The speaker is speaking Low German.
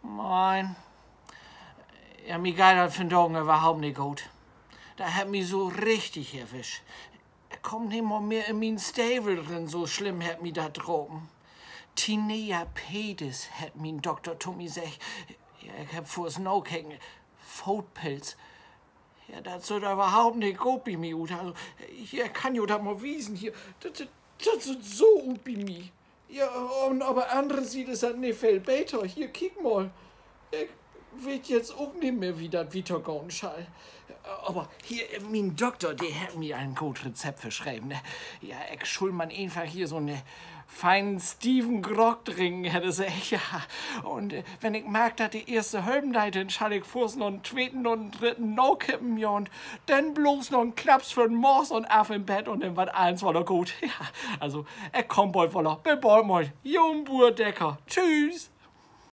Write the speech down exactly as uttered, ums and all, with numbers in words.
Moin. Ja, mi geiht dat vandagen överhaupt nich goot. Dat hett mi so richtig erwischt. Ik kaam nich mal mehr in mien Stevel rin, so slimm hett mi dat drapen. Tinea pedis, hett mien Dokter to mi seggt. Ja, ik heff foorts nakeken. Footpilz. Ja, dat süht överhaupt nich goot bi mi ut. Also, hier, ik kann jo dat mal wiesen. Hier, dat, dat, dat süht so ut bi mi. Ja, un op de anner Siet is dat nich veel beter. Hier, kiek mal. Ik weet jetzt ok nich mehr, wie dat wietergahn schall. Aver hier, mien Dokter, de hett mi en goot Rezept verschreven, ne? Ja, ik schull man eenfach hier so'n, äh, fienen, stieven Grog drinken, hett he seggt, ja. Un, äh, wenn ik mark, dat de eerste helpen deit, denn schall ik foorts noch en tweeten un en drüdden nakippen, ja, un denn bloots noch en Klaps för 'n Mors un af in Bett un denn warrt allens woller goot. Ja, also, ik kaam bold woller. Bit bold mal. Jo'n Buur Decker. Tschüss.